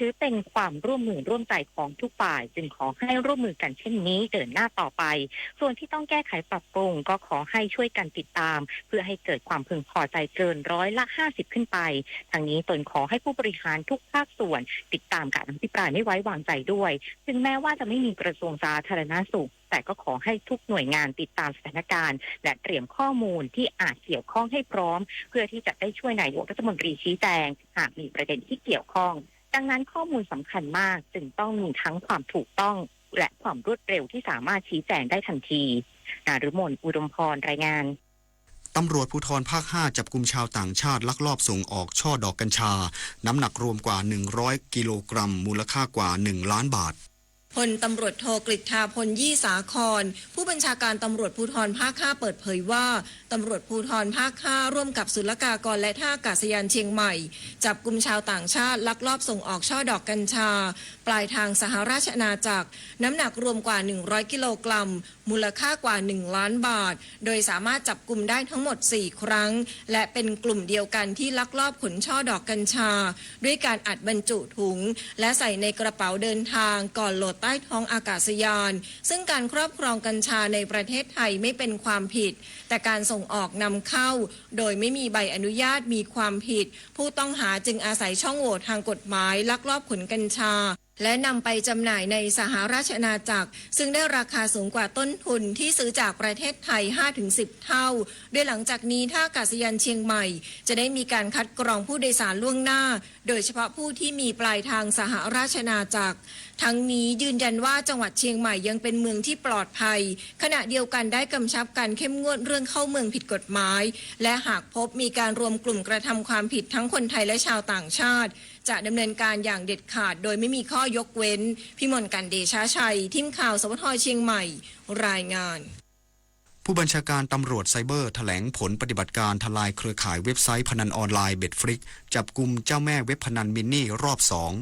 ถือเป็นความร่วมมือร่วมใจของทุกฝ่าย จึงขอให้ร่วมมือกันเช่นนี้เดินหน้าต่อไป ส่วนที่ต้องแก้ไขปรับปรุงก็ขอให้ช่วยกันติดตาม เพื่อให้เกิดความพึงพอใจเกินร้อยละห้าสิบขึ้นไป ทั้งนี้ตนขอให้ผู้บริหารทุกภาคส่วนติดตามการอภิปรายไม่ไว้วางใจด้วย ถึงแม้ว่าจะไม่มีกระทรวงสาธารณสุข แต่ก็ขอให้ทุกหน่วยงานติดตามสถานการณ์ และเตรียมข้อมูลที่อาจเกี่ยวข้องให้พร้อม เพื่อที่จะได้ช่วยนายกรัฐมนตรีชี้แจง หากมีประเด็นที่เกี่ยวข้อง ดังนั้นข้อมูลสำคัญมาก จึงต้องมีทั้งความถูกต้อง และความรวดเร็วที่สามารถชี้แจงได้ทันที นฤมล อุดมพร รายงาน ตำรวจภูธรภาคห้าจับกุมชาวต่างชาติลักลอบส่งออกช่อดอกกัญชา น้ำหนักรวมกว่าหนึ่งร้อยกิโลกรัม มูลค่ากว่าหนึ่งล้านบาท พลตำรวจโทกฤษฐา พลยี่สาคร ผู้บัญชาการตำรวจภูธรภาคห้าเปิดเผยว่า ตำรวจภูธรภาคห้าร่วมกับศุลกากรและท่าอากาศยานเชียงใหม่ จับกุมชาวต่างชาติลักลอบส่งออกช่อดอกกัญชา ปลายทางสหราชอาณาจักร น้ำหนักรวมกว่าหนึ่งร้อยกิโลกรัม มูลค่ากว่าหนึ่งล้านบาท โดยสามารถจับกุมได้ทั้งหมดสี่ครั้ง และเป็นกลุ่มเดียวกันที่ลักลอบขนช่อดอกกัญชา ด้วยการอัดบรรจุถุง และใส่ในกระเป๋าเดินทางก่อนโหลดใต้ท้องอากาศยาน ซึ่งการครอบครองกัญชาในประเทศไทยไม่เป็นความผิด แต่การส่งออกนำเข้า โดยไม่มีใบอนุญาตมีความผิด ผู้ต้องหาจึงอาศัยช่องโหว่ทางกฎหมายลักลอบขนกัญชา และนำไปจำหน่ายในสหราชอาณาจักร ซึ่งได้ราคาสูงกว่าต้นทุนที่ซื้อจากประเทศไทยห้าถึงสิบเท่า โดยหลังจากนี้ท่าอากาศยานเชียงใหม่ จะได้มีการคัดกรองผู้โดยสารล่วงหน้า โดยเฉพาะผู้ที่มีปลายทางสหราชอาณาจักร ทั้งนี้ยืนยันว่าจังหวัดเชียงใหม่ยังเป็นเมืองที่ปลอดภัย ขณะเดียวกันได้กำชับการเข้มงวดเรื่องเข้าเมืองผิดกฎหมาย และหากพบมีการรวมกลุ่มกระทำความผิดทั้งคนไทยและชาวต่างชาติ จะดำเนินการอย่างเด็ดขาดโดยไม่มีข้อยกเว้น พิมลกรรย์ เดชาชัย ทีมข่าว สวท เชียงใหม่ รายงาน ผู้บัญชาการตำรวจไซเบอร์แถลงผลปฏิบัติการทลายเครือข่ายเว็บไซต์พนันออนไลน์เบ็ดฟลิก จับกุมเจ้าแม่เว็บพนันมินนี่รอบสอง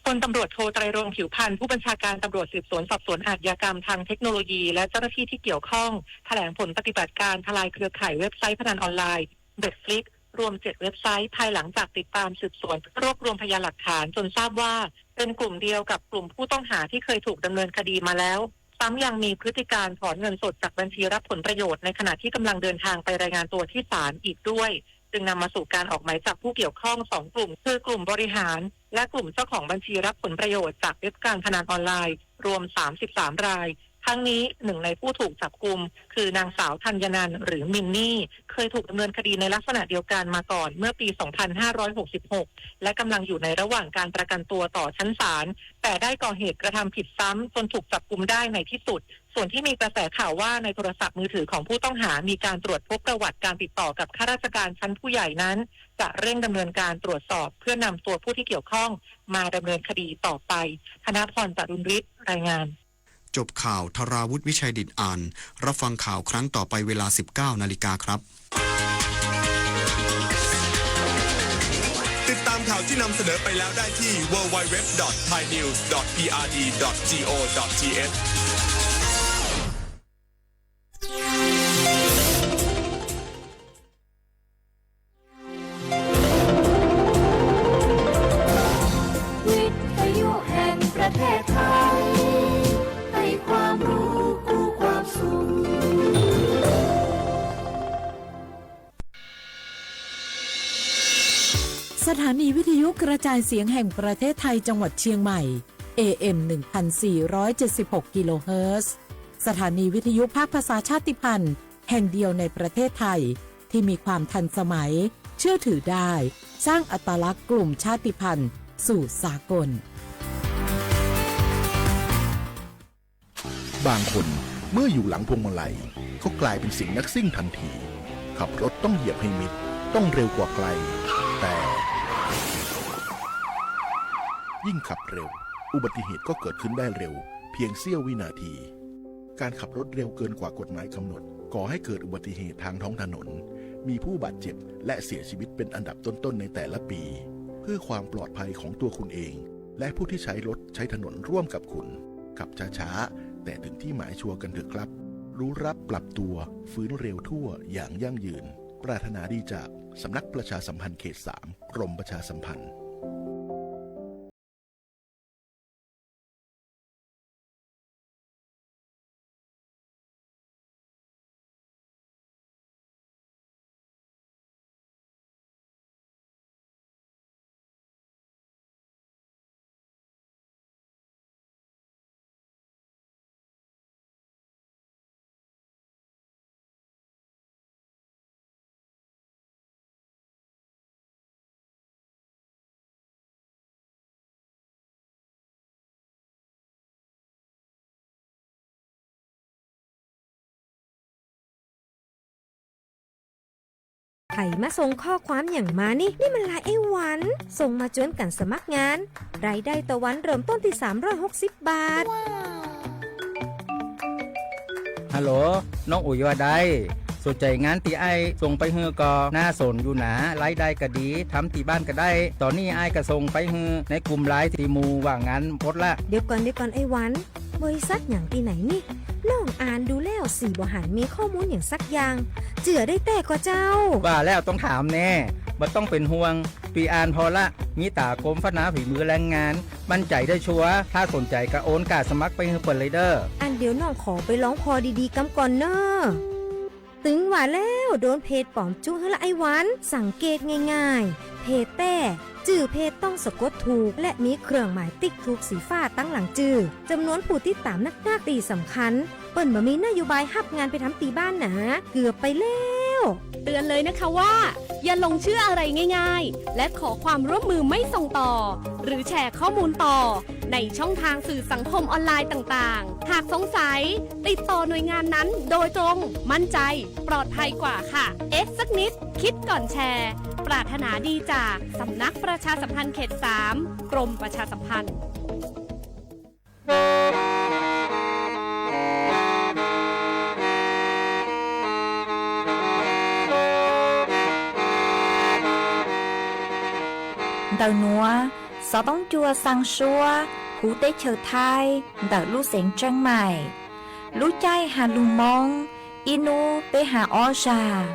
พลตำรวจโทไตรรงค์ ผิวพรรณ ผู้บัญชาการตำรวจสืบสวนสอบสวนอาชญากรรมทางเทคโนโลยี และเจ้าหน้าที่ที่เกี่ยวข้อง แถลงผลปฏิบัติการทลายเครือข่ายเว็บไซต์พนันออนไลน์เบ็ดฟลิก รวมเจ็ดเว็บไซต์ ภายหลังจากติดตามสืบสวนเพื่อรวบรวมพยานหลักฐานจนทราบว่า เป็นกลุ่มเดียวกับกลุ่มผู้ต้องหาที่เคยถูกดำเนินคดีมาแล้ว ซ้ำยังมีพฤติการถอนเงินสดจากบัญชีรับผลประโยชน์ในขณะที่กำลังเดินทางไปรายงานตัวที่ศาลอีกด้วย จึงนำมาสู่การออกหมายจับผู้เกี่ยวข้องสองกลุ่ม คือกลุ่มบริหาร และกลุ่มเจ้าของบัญชีรับผลประโยชน์จากเว็บการพนันออนไลน์ รวมสามสิบสามราย ทั้งนี้หนึ่งในผู้ถูกจับกุม คือนางสาวธัญญนันท์ หรือมินนี่ เคยถูกดำเนินคดีในลักษณะเดียวกันมาก่อนเมื่อปี สองพันห้าร้อยหกสิบหก และกำลังอยู่ในระหว่างการประกันตัวต่อชั้นศาล แต่ได้ก่อเหตุกระทำผิดซ้ำจนถูกจับกุมได้ในที่สุด ส่วนที่มีกระแสข่าวว่าในโทรศัพท์มือถือของผู้ต้องหามีการตรวจพบประวัติการติดต่อกับข้าราชการชั้นผู้ใหญ่นั้น จะเร่งดำเนินการตรวจสอบเพื่อนำตัวผู้ที่เกี่ยวข้องมาดำเนินคดีต่อไป ธนพร จารุณฤทธิ์ รายงาน จบข่าว ธราวุธ วิชัยดิตอ่าน รับฟังข่าวครั้งต่อไปเวลา สิบเก้านาฬิกาครับ ติดตามข่าวที่นำเสนอไปแล้วได้ที่ ดับเบิลยู ดับเบิลยู ดับเบิลยู ดอท ไทยนิวส์ ดอท พีอาร์ดี ดอท จี โอ ดอท ที เอช วิทยุแห่งประเทศไทย ให้ความรู้คู่ความสุข สถานีวิทยุกระจายเสียงแห่งประเทศไทยจังหวัดเชียงใหม่ เอ เอ็ม หนึ่งพันสี่ร้อยเจ็ดสิบหก กิโลเฮิรตซ์ สถานีวิทยุภาคภาษาชาติพันธุ์แห่งเดียวในประเทศไทย ที่มีความทันสมัย เชื่อถือได้ สร้างอัตลักษณ์กลุ่มชาติพันธุ์สู่สากล บางคนเมื่ออยู่หลังพวงมาลัย ก็กลายเป็นเสียงนักซิ่งทันที ขับรถต้องเหยียบให้มิด ต้องเร็วกว่าใคร แต่ ยิ่งขับเร็ว อุบัติเหตุก็เกิดขึ้นได้เร็ว เพียงเสี้ยววินาที การขับรถเร็วเกินกว่ากฎหมายกำหนด ก่อให้เกิดอุบัติเหตุทางท้องถนน มีผู้บาดเจ็บ และเสียชีวิตเป็นอันดับต้นๆในแต่ละปี เพื่อความปลอดภัยของตัวคุณเอง และผู้ที่ใช้รถใช้ถนนร่วมกับคุณ ขับช้าๆ แต่ถึงที่หมายชัวร์กันเถอะครับ รู้รักปรับตัว ฟื้นเร็วทั่วอย่างยั่งยืน ปรารถนาดีจากสำนักประชาสัมพันธ์เขตสาม กรมประชาสัมพันธ์ ใผมาส่งข้อความหยังมานี่ นี่มันไลน์ไอ้หวัน ส่งมาชวนกันสมัครงาน รายได้ต่อวันเริ่มต้นที่สามร้อยหกสิบบาท Hello, น้องอุ๋ยว่าได สนใจงานตี้อ้ายส่งไปหื้อก่อ น่าสนอยู่นะ รายได้ก็ดี ทำที่บ้านก็ได้ ตอนนี้อ้ายก็ส่งไปหื้อในกลุ่มไลน์ตี้หมู่ว่างงานหมดละ เดี๋ยวก่อน เดี๋ยวก่อนไอ้หวัน บริษัทหยังตี้ไหนนี่ น้องอ่านดูแล้วสี่บ่หันมีข้อมูลหยังสักอย่าง เจื่อได้แต๊ก่อเจ้า ว่าแล้วต้องถามแน่ บ่ต้องเป็นห่วง ปีอ่านพอละ มีตากรมพัฒนาฝีมือแรงงาน มั่นใจได้ชัวร์ ถ้าสนใจก็โอนก้าสมัครไปหื้อเปิ้นเลยเด้อ อันเดี๋ยวน้องขอไปลองผ่อดีๆกำก่อนเน้อ ตึงว่าแล้วโดนเพจป๋อมจุ๊หื้อละไอ้หวัน สังเกตง่ายๆ เพจแต้ จื่อเพจต้องสะกดถูก และมีเครื่องหมายติ๊กถูกสีฟ้าตั้งหลังจื่อ จำนวนผู้ติดตามนักๆ ตี้สำคัญ เปิ้นบ่มีนโยบายฮับงานไปทำตี้บ้านหนา เกือบไปแล้ว เตือนเลยนะคะว่า อย่าหลงเชื่ออะไรง่ายๆ และขอความร่วมมือไม่ส่งต่อ หรือแชร์ข้อมูลต่อ ในช่องทางสื่อสังคมออนไลน์ต่างๆ หากสงสัย ติดต่อหน่วยงานนั้นโดยตรง มั่นใจ ปลอดภัยกว่าค่ะ เอ๊ะสักนิด คิดก่อนแชร์ ปรารถนาดีจากสำนักประชาสัมพันธ์เขตสาม กรมประชาสัมพันธ์ Ntawm nuav, xov tooj cua xaa suab huv teb chaws Thaib ntawm lub xeev Tsheej Maim. Lub caij has lug Moob, ib nub peb has ob zag.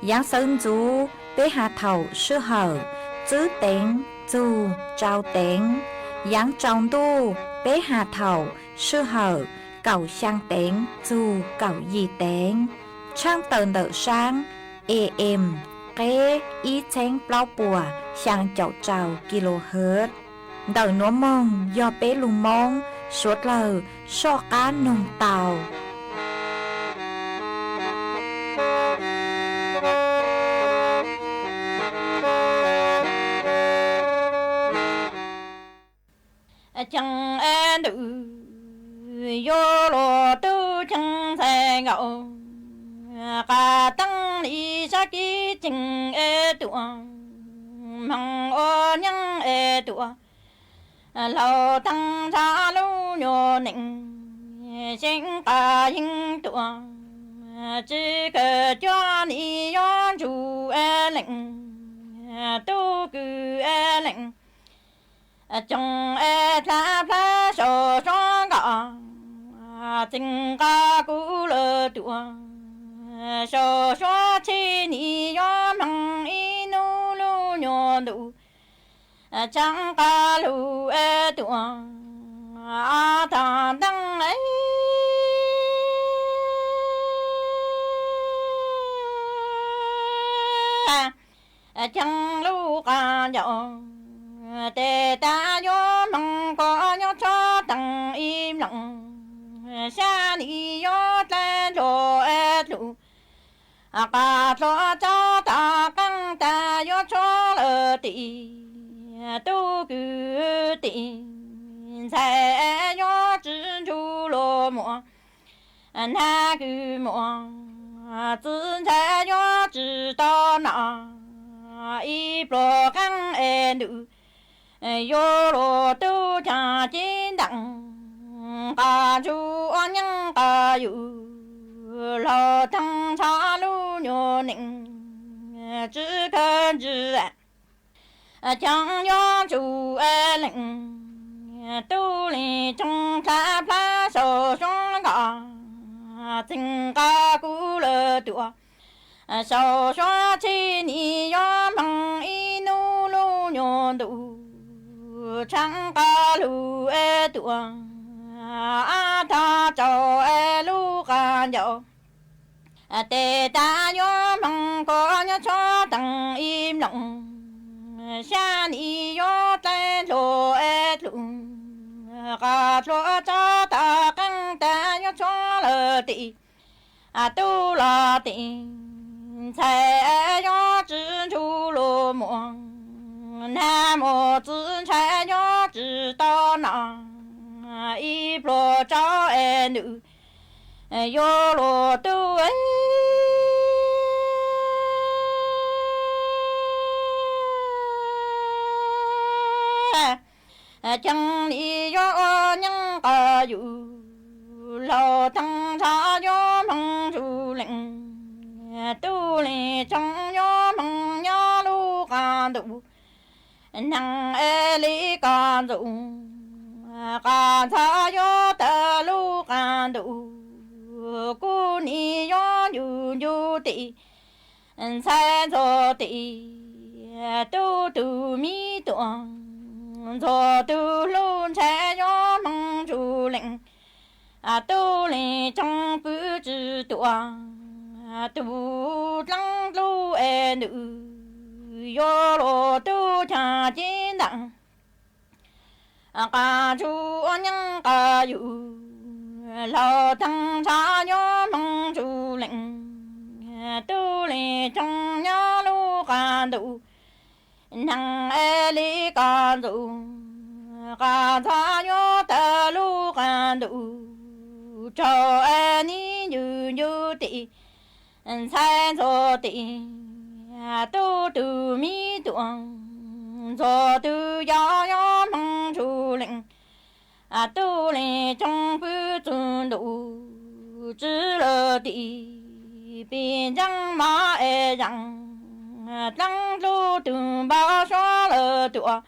Yaav xawv ntxuv peb has thaum sij hawm tswb teev txug tsau teev. Yaav tsaus ntuj peb has thaum sij hawm kaum xyaa teev txug kaum yim teev, tshaaj tawm ntawm saab A M qeb ib txheeb plaub puas xyaa caum rau kilohertz. Ntawm nuav moog yog peb lug Moob suav dlawg soj qaab noog tau. Cheem ntws yuav luag tub cheem ntxhais nkaus, qas teeb li sab kib cheem tuaj, moog ua nyeeb tuaj, laug teeb ntsha lub nyuag neej, seev qas yeeb tuaj, tsi kawm cuab ni yuav ntsuj leej, tub kws leej. Coom dlha plab sau suab nkaus, txeev nqa kuv lawm tuaj, sau suab txhij ni yuav moog ib nub lub nyuag ntuj, tshaab qas lug tuaj, thaam nteeb cheem lub qas ncaus, tes tas yuav moog kua nyob tshuab teem ib mloog, xya ni yuav dlaab dlua dlug, qas dlua tsaub tas qeej tas yuav tshuab lawm tim, tub kws tim, ntxhais yuav tsi ntsug lug muam, nag kws muam, txiv ntxhais yuav tsi tau nom, ib pluag qeej es ntws, yuav luag tub caag cib nteem, qas ntsug ua nyeeb qas yug, laug teeb ntsha lub nyuag neej, tsi kawg ntsis, cheem yuav ntsuj leej, tub leej coom dlha plab sau suab nkaus, txeev nqa kuv lawm tuaj, sau suab txhij ni yuav moog ib nub lub nyuag ntuj, tshaab qas lug tuaj, thaam tsaus lub qas ncaus, tes tas yuav moog kua nyob tshuab teem ib mloog, xya ni yuav dlaab dlua dlug, qas dlua tsaub tas qeej tas yuav tshuab lawm tim, tub los tim, ntxhais yuav tsi ntsug lug muam, nag muam txiv ntxhais yuav tsi tau nom, ib pluag tsaub es ntws, yuav luag tub Ceeb li yuav ua nyeej qas yus, laug teeb ntsha yuav hmoov ntsuj leej, tub leej tsoom yuav hmoov nyob lub qab ntuj. Neeg es li qab ntuj, qab ntxhab yuav tawm lub qab ntuj, kuv nim yuav ncu ncu tim, ntxhais ntxuag tim, tub tug me tuam, ntxuag tug hlub ntshai yuav hmoov ntsuj leej, tub leej tsoom pw tsis tuam, tug dleeb dlub es ntws, yuav luag tub cag cev ntees. Qab ntsuj ua nyeej qas yus, laug teeb ntsha yuav hmoov ntsuj leej, tub leej tsoom nyob lub qab ntuj. Neeg es li qab ntuj, qab ntxhab yuav tawm lub qab ntuj, tsaug es nim ncu ncu tim, ntxhais ntxuag tim, tub tug me tuam, ntxuag tug yau yuav hmoov ntsuj leej, tub leej tsoom pw txug ntuj, tsis lawm tim, pis ntseeb mas es zees, dleeb dlub tug npau suav lawm tuam,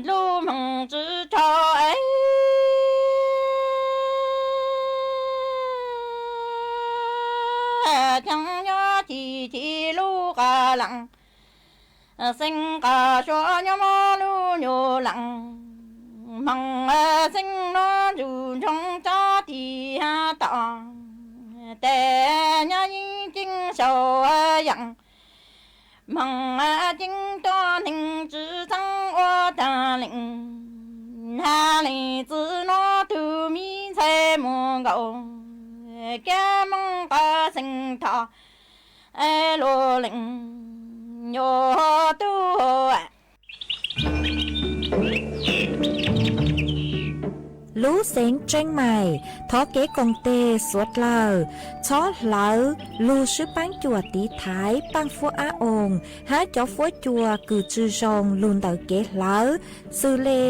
dlub hmoov tsis tshua es, ceeb nyob ci ci lub qab leej, xeeb qab suav nyob muaj lub nyuag leej, hmoov xeeb nuav ntsuj ntsoov tsob tim tom, tes nyob yeej ceeb sau yees, hmoov ceeb tuab neeg tsis txeeb ua taag leej, hab leej txwv nuav tug mi ntxhais muaj nkaus, kev moog qab xeeb thov es luag leej yuav tub. Lub xeev Tseeb Maim thov kev koom teg suav dlawg txhob hlawv lug sib paab cuam tiv thaiv paaj fuab ab oo hab cov fuab cua kws tsi zoo lug ntawm kev hlawv, xws le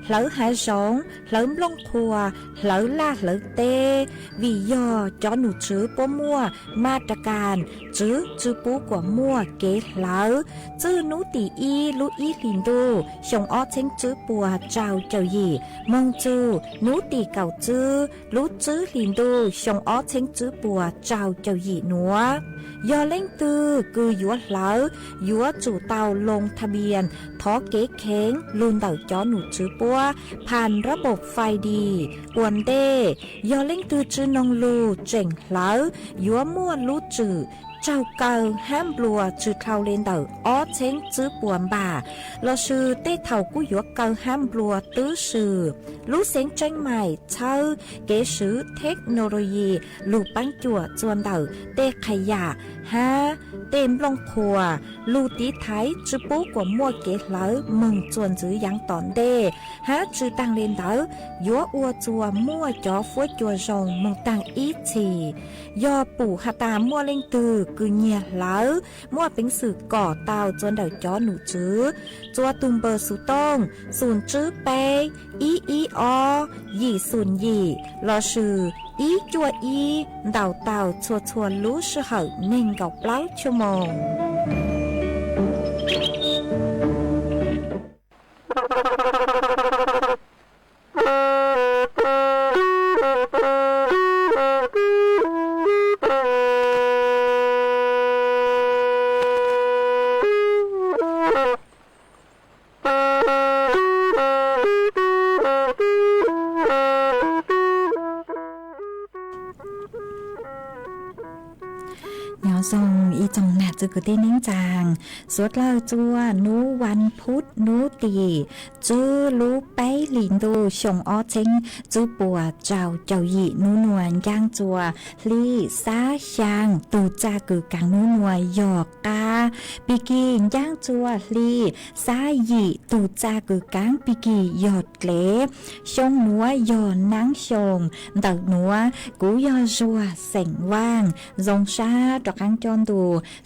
hlawv hav zoov, hlawv nplooj qhuav, hlawv laj hlawv teb, vim yog cov num tswv puab muaj ma ra kas tswv tsi pub kuas muaj kev hlawv. Txwj nub tim ib lub ib hlis ntuj xyoo ob txheeb tswb puas rau caum yim moog txug nub tim kaum tswb lub tswb hlis ntuj xyoo ob txheeb tswb puas rau caum yim nuav. Yog leej twg kws yuav hlawv, yuav tsum tau loo tha npias thov kev kheev lug ntawm cov num tswv puab phas rab npauj fais dis ua ntej. Yog leej twg tsi noog lug tseem hlawv, yuav muaj lub tswm raug kaw hab nplua tsi dhau le ntawm ob txheeb tswb puas npam, lossis tej thaum kuj yuav kaw hab nplua twb swm. Lub xeev Tseeb Maim txhawb kev swv technology lug paab cuam txuas ntawm tej qhas yam hab tej nplooj qhuas lug tiv thaiv tsi pub kuas muaj kev hlawv moog txuas ntxiv yaav tom ntej, hab tsi taag le ntawd yuav ua txuas muaj cov fuab cua zoo moog taag ib txhis. Yog pum has tas muaj leej twg kws nyiag hlawv, muaj peev xwm kom tau txuas ntawm cov num tswv, txuas tug npawb xov tooj xum tsib peb ib ib ob yim xum yim lossis ib cuaj ib ntaus tau txhua txhua lub sij hawm neeg nkaum plaub chua moos. Nyob zoo ib tsoom nam txiv kwv tij neej tsaa, suav dlawg txua nub vas phuv nub tim tswb lub peb hlis ntuj xyoo ob txheeb tswb puas rau caum yim nub nua ncaaj txua hli xab xyaa tug txaj kws kaav nub nua yog qab, pig kig ncaaj txua hli xab yim tug txaj kws kaav pig kig yog dlev. Xyoo nuav yog naab xyoo, ntawm nuav kuv yog Zuag xeem Vaaj, zoo sab rov qaab coj ntu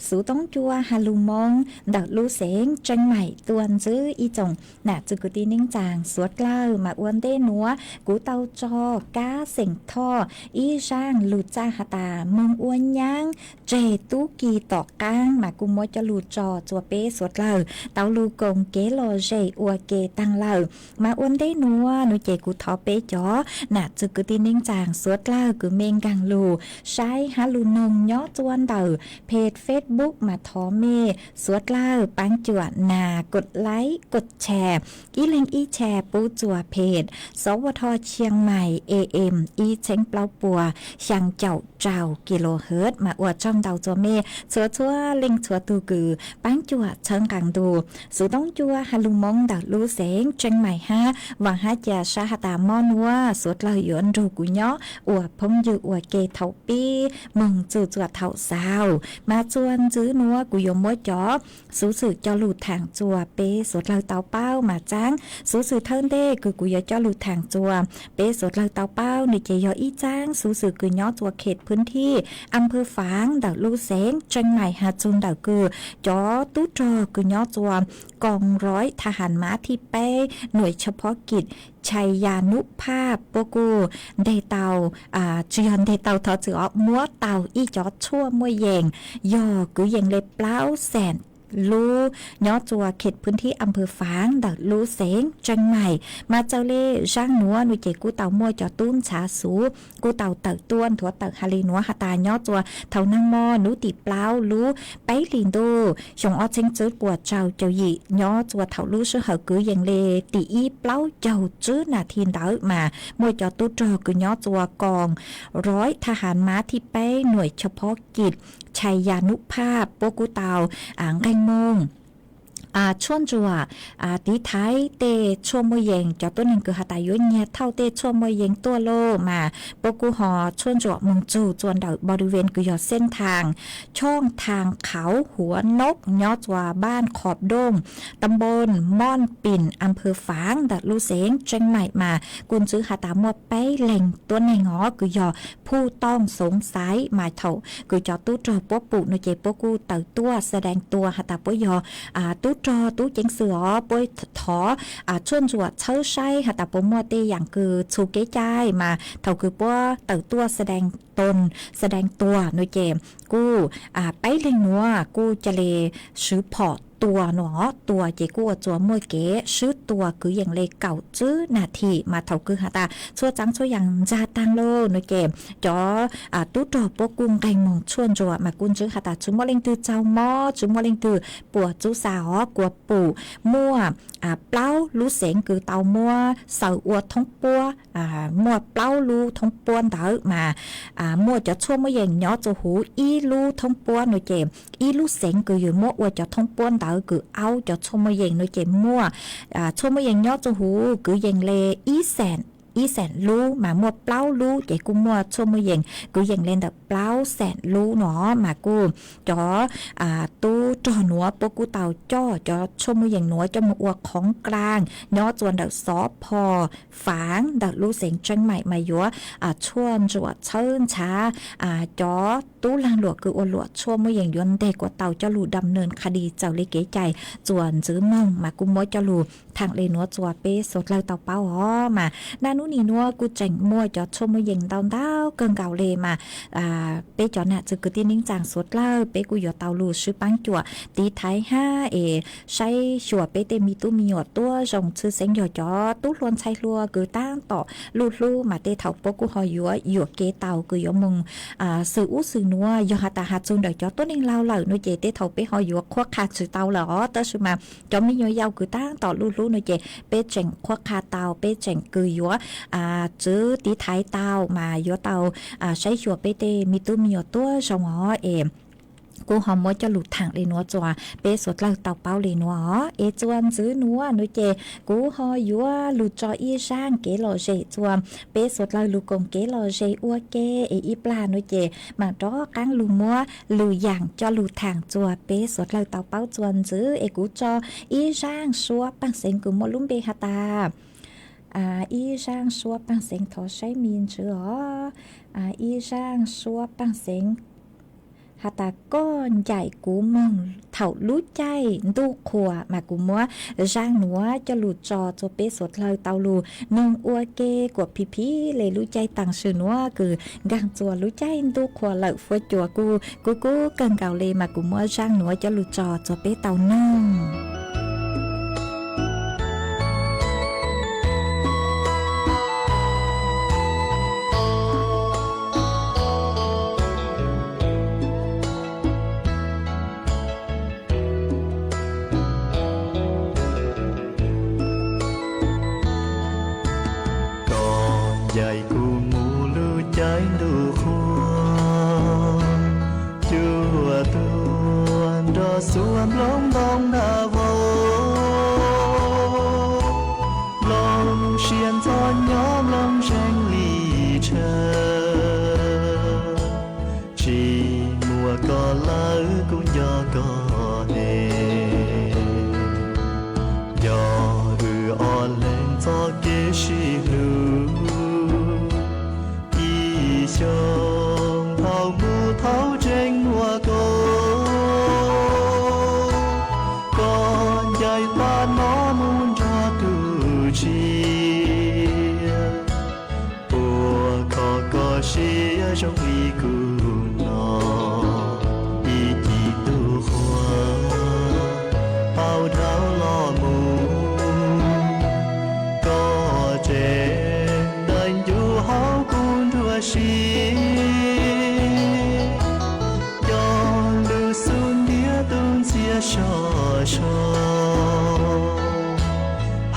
xu Toob Cua Has Lus Moob ntawm lub xeev Tseeb Maim tuaj ntxwv ib tsoom nam txwv kwv tij neej tsaa suav dlawg mas ua ntej nuav kuv tau tso kab xeem Thoj ib zaaj lug txaj has tas moog ua nyaab tseg tub ki tom qaab mas kuj muab coj lug tso tsua peb suav dlawg tau lug koom kev lom zem ua ke taag lawm. Mas ua ntej nuav nuav ces kuv thov peb cov nam txwv kwv tij neej tsaa suav dlawg kws mej nkaag lug saib hab lug noog nyob tsua ntawm peg Facebook mas thov mej suav dlawg paab cuam nas kod laib kod chais ib leeg ib chais pub tsua peg Sov Vaj Thoj Chiang Mai A M ib txheeb plaub puas xyaa caum rau kilohertz mas ua tsaug ntau tsua mej txhua txhua leej txhua tug kws paab cuam txhawb nqaa ntu. Xuv Toob Cua Has Lus Moob ntawm lub xeev Tseeb Maim hab vaam hab ca sab has tas mob nuav suav dlawg yuav nrug kuv nyob ua phooj ywg ua ke thaum pib moog txug tsua thaum xaus mas tsua ntxwv nuav kuv yuav muab cov xuv xwm coj lug thaam tsua peb suav dlawg tau paub mas txaab xuv xwm thawj ntej kws kuv yuav coj lug thaam tsua peb suav dlawg tau paub nwg ces yog ib txaab xuv xwm kws nyob tsua khem phwv thij am phawv faav ntawm lub xeev Tseeb Maim has txug ntawm kws cov tub rog kws nyob tsua koos roiv tha has mab thib peb nuam chab phob kis Chais Yas Nub Phaj puab kuj nteg tau, tsi yog nteg tau thov txwm os, muab tau ib cov tshuaj muaj yees yog kwv yees le plaub xeem lub nyob tsua khem phwv thij am phawv faav ntawm lub xeev Tseeb Maim mas txawm le zaaj nuav nuav ces kuj tau muaj cov tub ntshav xuv kuj tau tawm tuaj nthuav tawm has le nuav has tas nyob tsua thaum naag mo nub tim plaub lub peb hlis ntuj xyoo ob txheeb tswb puas rau caum yim nyob tsua thaum lub sij hawm kwv yees le tim ib plaub caug tswb nas thi ntawd mas muaj cov tub rog kws nyob tsua koos roiv tha has mab thib peb nuam chab phob kis Chais Yas Nub Phaj puab kuj tau nqee moog tshuaj ntsuam tiv thaiv tej tshuaj muaj yees. Cov tuab neeg kws has tas yuav nyiag thauj tej tshuaj muaj yees tuaj lauj mas puab kuj ho tshuaj ntsuam moog txug tsua ntawm npau du ven kws yog xeej thaas choj thaas qhauv huav noob nyob tsua npaj qhov dooj, ta npoo moj pis am phawv faav ntawm lub xeev Tseeb Maim mas kuj ntxwv has tas muaj peb leeg tuab neeg os kws yog phuj tooj xoov xaiv mas thaum kws cov tub rog puab pum nuav ces puab kuj tawm tuaj xa dees tua has tas puab yog tub rog tub ceev xwm os puab thov tshuaj ntsuam txhawb saib has tas puas muaj tej yaam kws txhus kev cai mas thaum kws puab tawm tuaj xa dees tua nuav ces kuj peb leeg nuav kuj ca le swv phom tua nuav os, tua ces kuj ua tsua muaj kev swb tua kwv yees le kaum tswb nas thi mas thaum kws has tas txhua tsav txhua yaam ntxag taag lauj nuav ces cov tub rog puab kuj nqee moog tshuaj ntsuam mas kuj ntxwv has tas tsi muaj leej twg tsaug mob tsi muaj leej twg puas txub xa os. Kuas pum muaj plaub lub xeev kws tau muab xaws ua thoob puab, muaj plaub lub thoob puab ntawd mas muaj cov tshuaj muaj yees nyob tsua huv ib lub thoob puab nuav ces ib lub xeev kws yug muab ua cov thoob puab ntawd kws aub cov tshuaj muaj yees nuav ces muaj tshuaj muaj yees nyob tsua huv kwv yees le ib xeem, ib xeem lub mas muaj plaub lub ces kuj muaj tshuaj muaj yees kwv yees le ntawm plaub xeem lub nuav mas kuj cov tub rog nuav puab kuj tau coj cov tshuaj muaj yees nuav coj moog ua khoov dlaaj nyob tsua ntawm xov phom faav ntawm lub xeev Tseeb Maim mas yuav tshuaj ntsuam txhawb ntshav cov tub laag luam kws ua luam tshuaj muaj yees yuav nteg kuas tau coj lug dam nws qha dis txawm le kev cai txuas ntxwv moog mas kuj muab coj lug thaam le nuav tsua peb suav dlawg tau paub os. Mas naj nub nim nuav kuj tseem muaj cov tshuaj muaj yees ntau ntau kawg nkaus le mas peb cov nam txwv kwv tij neej tsaa suav dlawg peb kuj yuav tau lug swb paab cuam tiv thaiv hab es saib xyuas peb tej me tub me nyuam tuab zoo tshwj xeeb yog cov tub hluas ntxhais hluas kws taab tom luj hlub mas tej thaum puab kuj ho yuav yuam kev tau kws yuav moog xwm ub xwm nuav. Yog has tas has txug ntawm cov tuab neeg laug lawm nuav ces tej thaum peb ho yuav qhuab qha tsi tau lawm os, tab sis mas cov me nyuam yaus kws taab tom luj hlub nuav ces peb tseem qhuab qha tau, peb tseem kws yuav tswv tiv thaiv tau mas yuav tau saib xyuas peb tej me tub me nyuam tuab zoo os es kuj ho muab coj lug thaam le nuav tsua peb suav dlawg tau paub le nuav os. Es tsua ntxwv nuav nuav ces kuv ho yuav lug tso ib zaaj kev lom zem tsua peb suav dlawg lug koom kev lom zem ua ke es ib plag nuav ces maam rov qaab lug muab lwm yaam coj lug thaam tsua peb suav dlawg tau paub tsua ntxwv es kuv tso ib zaaj suab paaj xeev kws muaj lub npe has tas ib zaaj suab paaj xeev thov saib me ntsws os. Ib zaaj suab paaj xeev has tas koj ncaim kuv moog thaum lub caij ntuj qhua mas kuv muab zaaj nuav coj lug tso rua peb suav dlawg tau lug noog ua ke kuas phim phim le lub caij taam sim nuav kws nkaag rua lub caij ntuj qhua lawm fuab cua kuj kub kub kawg nkaus le mas kuv muab zaaj nuav coj lug tso rua peb tau noog. Koj ncaim kuv mus lub caij ntuj qhua, cuaj tuag nrog xuas nplooj ntoo nag vau, looj siab ntxhov nyob looj zeeg li tshav. Tsis muaj koj lawm kuv nco koj es, nco wb ob leeg txoj kev sib hlub. Ib xyoos thaum mus thaum tseem muaj koj, koj ncaim pab no mus nrog tus tshiab. Ua koj koj siab zoo li kuv no, ib cim ntuj qhua tau dhau los mus, koj tseem dai ncuj hauv kuv nruab siab. Cov lus xub ntiag tus ntxias sov so,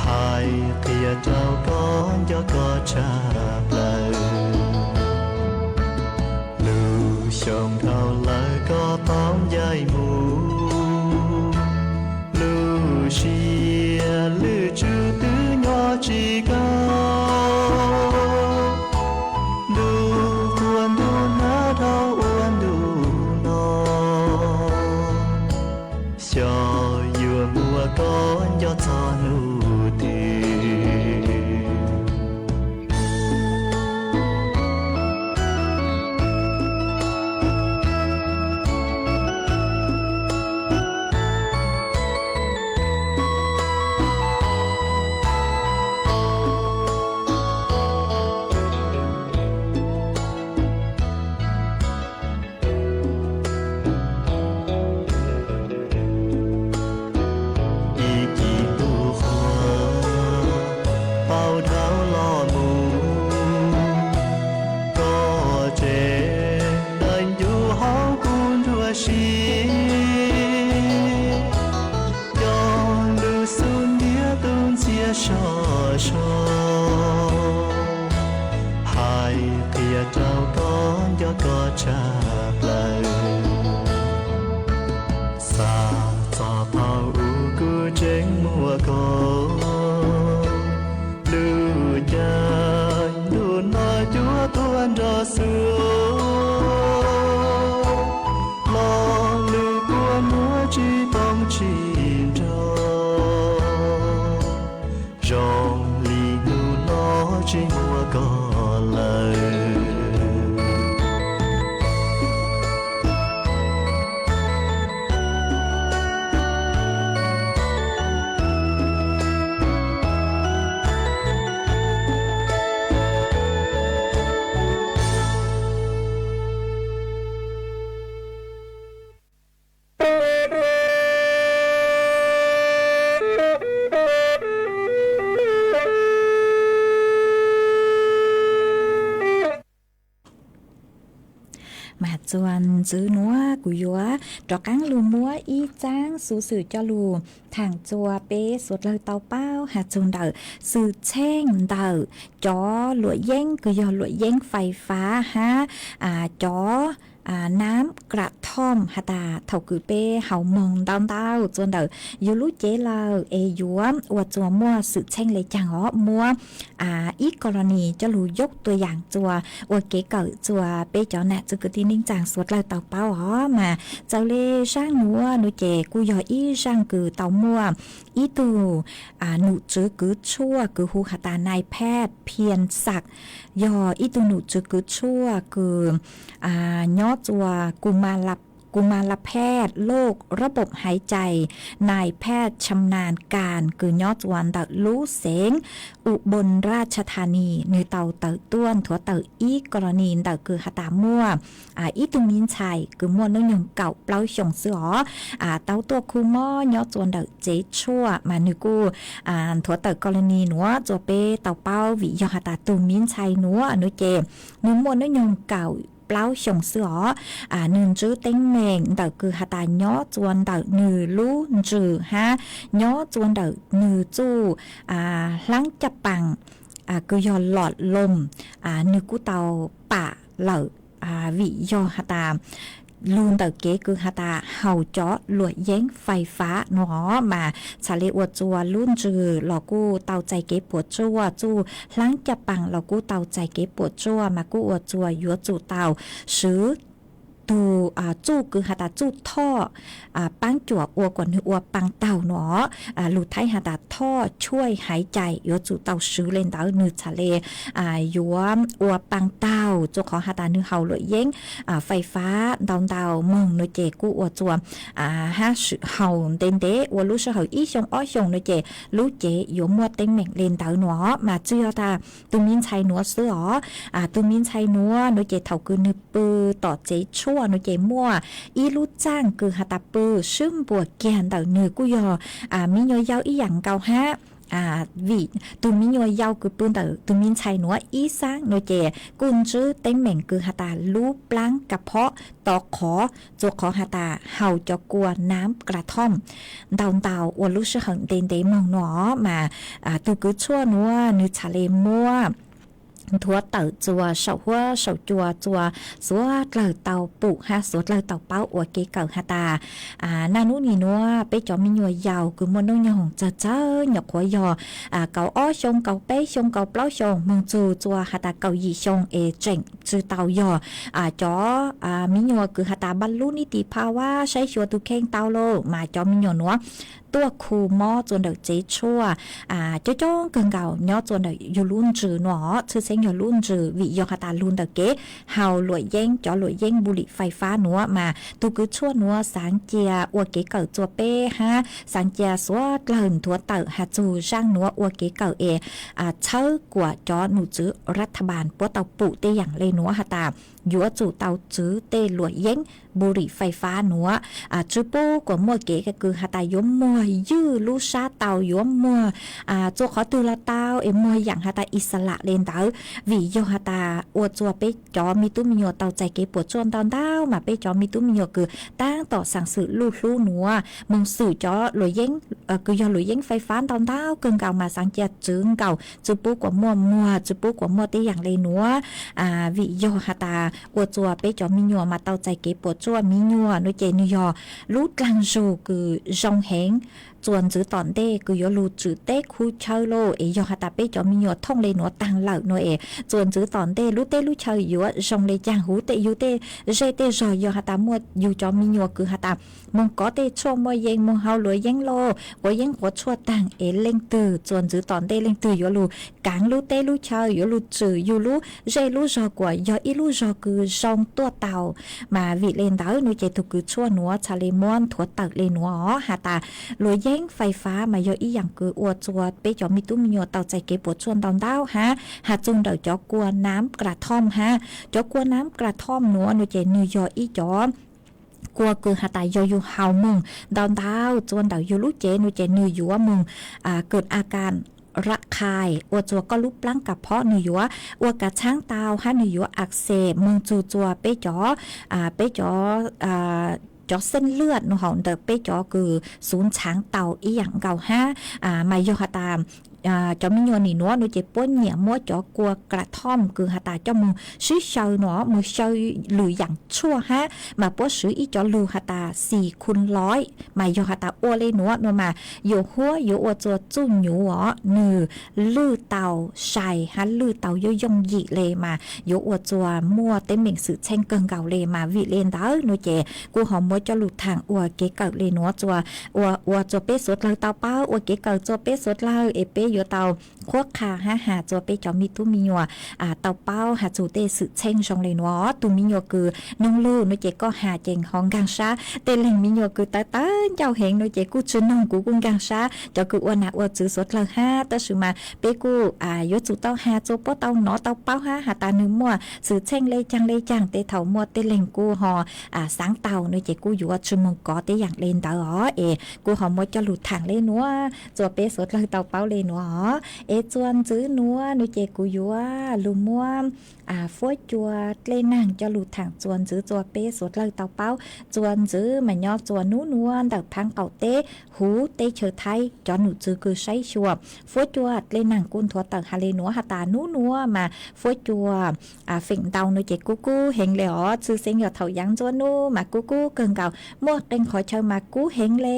hais qhia rau koj nco koj tshaj plaws. Lub xyoo dhau lawm koj tau ncaim mus, lub siab lwj tswv twb nyob tsis kaum. Ntuj qhua ntuj nag dhau ua ntuj no, xyov yuav muaj koj nco txog hnub twg. Ib cim ntuj qhua tau dhau los mus, koj tseem dai ncuj hauv kuv nruab siab. Cov lus xub ntiag tus ntxias sov so, hais qhia rau koj nco koj tshaj plaws. Xav txog thaum ub kuv tseem muaj koj, lub caij ntuj no cuaj tuag nrog xuas, lo lus kua muag tsis poob tsis nrog, zoo li hnub no tsis muaj koj lawm. Mas txuas ntxiv nuav kuv yuav rov qaab lug muab ib txaab xuv xwm coj lug thaam rua peb suav dlawg tau paub has txug ntawm xwm txheej ntawm cov luam yeeb kws yog luam yeeb fais fav hab cov naab kram thoom has tas thaum kws peb haus moog ntau ntau txuas ntawm yug lub cev lawm es yuav ua txuas muaj xwm txheej le caag os, muab ib kos los nis coj lug yog tua yaam txuas ua kev kawm txuas peb cov nam txiv kwv tij neej tsaa suav dlawg tau paub os. Mas txawm le zaaj nuav nuav ces kuj yog ib zaaj kws tau muaj ib tug num tswv kws tshuaj kws hu has tas nais phaj phias xas, yog ib tug num tswv kws tshuaj kws nyob txuas Kuv Mas Las Kumalaphet, โรคระบบหายใจ นายแพทย์ชำนาญการ kws nyob txua ntawm lub xeev Ubon Ratchathani, nwg tau tawm tuaj nthuav tawm ib kos los ni ntawm kws has tas muaj ib tug mi ntxhais kws muaj hnub nyoog kaum plaub xyoos xwb os, tau tuaj khu mob nyob txua ntawm tsev tshuaj mas nwg kuj nthuav tawm kos los ni nuav txua peb tau paub vim yog has tas tug mi ntxhais nuav nuav ces nwg muaj hnub nyoog kaum plaub xyoos xwb os. Nwg ntsib teeb meem ntawm kws has tas nyob txua ntawm nwg lub ntsws hab nyob txua ntawm nwg txuj hlaab caj paas kws yog lom loos, nwg kuj tau pam lawm vim yog has tas lug ntawm kev kws has tas haus cov luam yeeb fais fab nuav mas txhaj le ua txua lub ntsws los kuj tau txais kev puam tsuaj, txuj hlaab caj paas los kuj tau txais kev puam tsuaj mas kuj ua txua yuav tsum tau swv tug txuj kws has tas txuj thoj paab cuam ua kom nwg ua paa taug nuav, lug Thaib has tas thoj chuaj haiv cai, yuav tsum tau swv le ntawd nwg txhaj le yuav ua paa taug, txua qhov has tas nwg haus luam yeeb fais fab ntau ntau moog nuav ces kuj ua txua hab haus ntev ntev ua lub sij hawm ib xyoo ob xyoos nuav ces lub cev yuav muaj teeb meem le ntawd nuav mas tsi yog tas tug mi ntxhais nuav xwb os. Tug mi ntxhais nuav nuav ces thaum kws nwg pw tom tsev tshuaj nuav ces muaj ib lub txaaj kws has tas pw swb npuas kiag ntawm nwg kuj yog mi nyuas yau ib yaam nkaus hab. Vim tug mi nyuas yau kws pw ntawm tug mi ntxhais nuav ib xaab nuav ces kuj ntsib teeb meem kws has tas lub plaab ka phob to qhov, txua qhov has tas haus cov kua nam kla thoj ntau ntau ua lub sij hawm ntev ntev moog nuav mas tug kws tshuaj nuav nwg txhaj le muab nthuav tawm txua saum huab saum cua txua suav dlawg tau pum hab suav dlawg tau paub ua kev kawm has tas naj nub nim nuav peb cov mi nyuas yau kws muaj nub nyoog txawg txawg nyuam qhuav yog kaum ob xyoo, kaum peb xyoo, kaum plaub xyoo moog txug txua has tas kaum yim xyoo es tseem tsi tau yog cov mi nyuas kws has tas npaj lub nib tis pha vab saib xyuas tug kheej tau lauj mas cov mi nyuas nuav tuaj khu mob txua ntawm tsev tshuaj coob coob kawg nkaus nyob txua ntawm yug lub ntsws nuav, tshwj xeeb yog lub ntsws vim yog has tas lug ntawm kev haus luam yeeb, cov luam yeeb npu lim fais fab nuav mas tug kws tshuaj nuav xaav cia ua kev kawm txua peb hab xaav cia suav dlawg nthuav tawm has txug zaaj nuav ua kev kawm es txhawb kuas cov num tswv ras tha npas puab tau pum tej yaam le nuav has tas yuav tsum tau tswv tej luam yeeb npu lim fais fab nuav, tsi pub kuas muaj kev kws has tas yuav muag ywj lub sab tau, yuav muag txua qhov twg los tau es muag yaam has tas ixalam le ntawd vim yog has tas ua txua peb cov mi tub mi nyuas tau txais kev puam tsuaj ntau ntau mas peb cov mi tub mi nyuas kws taab tom xaam xwm luj hlub nuav moog xwm cov luam yeeb kws yog luam yeeb fais fab ntau ntau kawg nkaus mas xaav cia tswv nkaus, tsi pub kuas muaj muag, tsi pub kuas muaj tej yaam le nuav vim yog has tas ua txua peb cov mi nyuas mas tau txais kev puam tsuaj. Mi nyuas nuav ces nwg yog lub dlaag zug kws zoo heev, txua ntxiv tom ntej kws yuav lug tswm teb khu chaw lauj es yog has tas peb cov mi nyuas thooj le nuav taag lawm nuav es txua ntxiv tom ntej lub teb lub chaw yuav zoo le caag, huv tej yug tej zej tej zog yog has tas muaj yug cov mi nyuas kws has tas moog kov tej tshuaj muaj yees, moog haus luam yeeb lauj, quav yeeb quav tshuaj taag es leej twg txua ntxiv tom ntej leej twg yuav lug kaav lub teb lub chaw, yuav lug tswm yug lub zej lub zog kuas yog ib lub zog kws zoo tuaj tau. Mas vim le ntawd nuav ces tug kws tshuaj nuav txhaj le muab nthuav tawm le nuav os has tas luam yeeb fais fab mas yog ib yaam kws ua txua peb cov mi tub mi nyuas tau txais kev puam tsuaj ntau ntau hab has txug ntawm cov kua nam kla thoj hab. Cov kua nam kla thoj nuav nuav ces nwg yog ib cov kua kws has tas yog yug haus moog ntau ntau txua ntawm yug lub cev nuav ces nwg yuav moog kws a kas ras khai ua txua koj lub plaab ka phob nwg yuav ua kav tshaab tau hab nwg yuav a xes moog txug txua peb cov, peb cov, cov xeej lwaj nuav hauv ntawm peb cov kws xuv ntxhaav tau ib yaam nkaus hab. Mas yog has tas cov mi nyuas nim nuav nuav ces puab nyiam muab cov kua kla thoj kws has tas coj moog sib xyaw nuav moog xyaw lwm yaam tshuaj hab mas puab swv ib cov lug has tas xis khu loib mas yog has tas ua le nuav nuav mas yuav huab yuav ua txua txuj nyuv os nwg lwj tau sai hab lwj tau yooj yooj yim le mas yuav ua txua muaj teeb meem xwm txheej kawg nkaus le mas vim le ntawd nuav ces kuj ho muab coj lug thaam ua kev kawm le nuav txua, ua txua peb suav dlawg tau paub, ua kev kawm txua peb suav dlawg es peb yuav tau qhuab qha hab has txua peb cov me tub me nyuam tau paub has txug tej xwm txheej zoo le nuav. Tus me nyuam kws noog lug nuav ces koj has ces ho nkaag sab, tej leeg me nyuam kws tawv tawv ncauj heev nuav ces kuj tsi noog, kuv kuj nkaag sab. Cov kws ua nam ua txwv suav dlawg hab, tab sis mas peb kuj yuav tsum tau has txua puab tau nov tau paub hab has tas nwg muaj xwm txheej le caag le caag. Tej thaus muaj tej leeg kuj ho xaav tau nuav ces kuj yuav tsi moog kov tej yaam le ntawd os. Es kuj ho muab coj lug thaam le nuav txua peb suav dlawg tau paub le nuav os. Es txua ntxwv nuav nuav ces kuv yuav lug muab Fuab Cua dlej naag coj lug thaam txua ntxwv txua peb suav dlawg tau paub. Txua ntxwv mas nyob txua nub nuav ntawm phaab qaum teb huv teb chaws Thaib cov num txwv kws saib xyuas Fuab Cua dlej naag kuj nthuav tawm has le nuav has tas nub nuav mas Fuab Cua feem ntau nuav ces kub kub heev le os. Txwj xeeb yog thaum yaav nruab nub mas kub kub kawg nkaus, muaj qee qhov chaw mas kub heev le,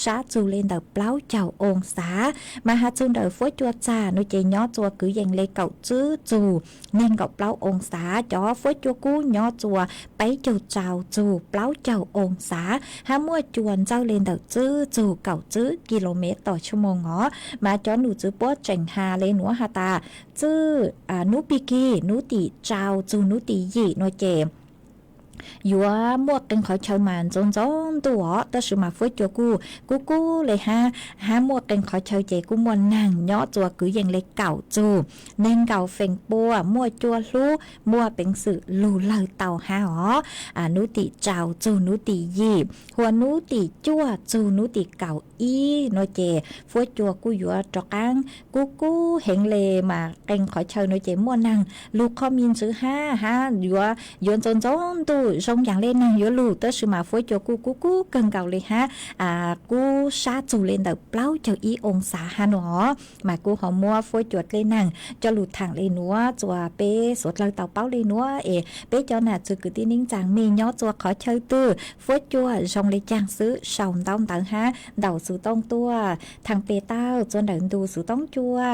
sab txug le ntawm plaub caug oo xav. Mas has txug ntawm Fuab Cua txag nuav ces nyob txua kwv yees le kaum tswb txug neeg nkaum plaub oo xav. Cov Fuab Cua kub nyob txua peb caug rau txug plaub caug oo xav, hab muaj cua ntsawj le ntawm tswb txug kaum tswb kis lus mev tom tshuaj moog os. Mas cov num txwv puab tseem has le nuav has tas tswb nub pig kig nub tim rau txug nub tim yim nuav ces yuav muaj qee qhov chaw mas ntxoov ntxoov ntuj os, tab sis mas Fuab Cua kuj kub kub le hab, hab muaj qee qhov chaw ces kuj muaj naag nyob txua kwv yees le kaum txug neeg nkaum feem pua, muaj cua hlub, muaj peev xwm lug lawg tau hab os. Nub tim rau txug nub tim yim, hua nub tim cuaj txug nub tim kaum ib nuav ces Fuab Cua kuj yuav rov qaab kub kub heev le, mas qee qhov chaw nuav ces muaj naag lug qhov me ntswv hab, hab yuav, yuav ntxoov ntxoov ntuj zoo yaam le naag yuav lug, tab sis mas Fuab Cua kuj kub kub kawg nkaus le hab, kub sab txug le ntawm plaub caug ib oo xav hab nuav os. Mas kuj ho muab Fuab Cua dlej naag coj lug thaam le nuav txua peb suav dlawg tau paub le nuav. Es peb cov nam txwv kwv tij neej tsaa mej nyob txua qhov chaw twg, Fuab Cua zoo le caag xwb sau ntaub ntawv hab ntaus xuv tooj tuaj. Thaam pes tau txua ntawm ntu xuv tooj cua.